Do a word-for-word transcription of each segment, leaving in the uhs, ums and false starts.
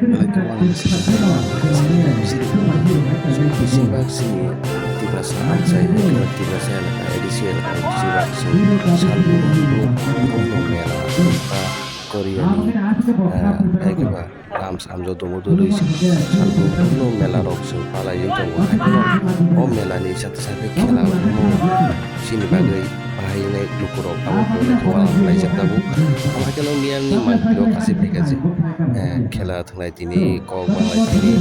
Belai kwbangni sasa belai kwbangni sasa. Chini besibak chini Tiprasa amchai, Tiprasa elaka, A D C elaka, besibak chini salbrum brum brum no mela ba Koreani, eh, hai khe ba ram samjo dumu duri salbrum brum no mela rok chwng palaiwi tongo. Hai kheno o mela ni sate sate khela rok chini bagwi bahai wngnai lukurok abo belai khe ualang laijak tabuk. Abo hai kheno miyang ni mangpili o kaisa bikha je, eh, khela thwnglai tini kok banglai tini,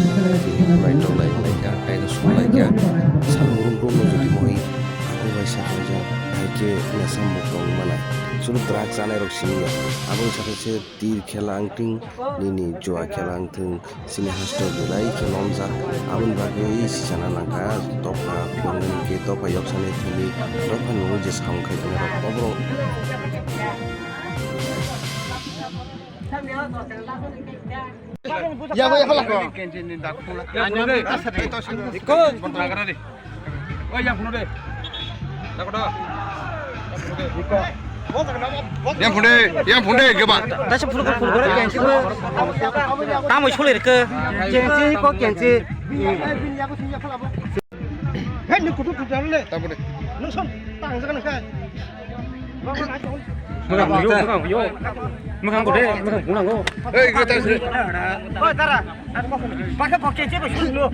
tini khulai tolai wnglaikha, kaino songlaikha. Salbrum brum no jodi mohai ang bai saklaijak, hai khe nesa mukto wngmana. Chwng drugs chanai rok simi ya. Aboni sakhe se tir khela wngthwng, nini jua khela wngthwng, chini haste belai khe lomjak. Aboni bagwi sisana nangkha dopha phiyoknani khe dopha yoksani thani dopha nungwi je samung khai tongnairok oborok. Ya, ya, ya. Iko. Oi, yang phunu de. Dakoda. Yang phunu, yang phunu de, geba. Dasa phunu ko phunu ko kensi ko. Tamo sule ke. Kensi ko kensi. Hei, ni kutu tu jar le. Tamo de. Nung son tang jaga nang kai. Mwkhang buyo, mwkhang buyo. Mwkhang ko de, mwkhang phunu ko. Hei, geta se. Oi, tara. Bakhe ko kensi ko sulu.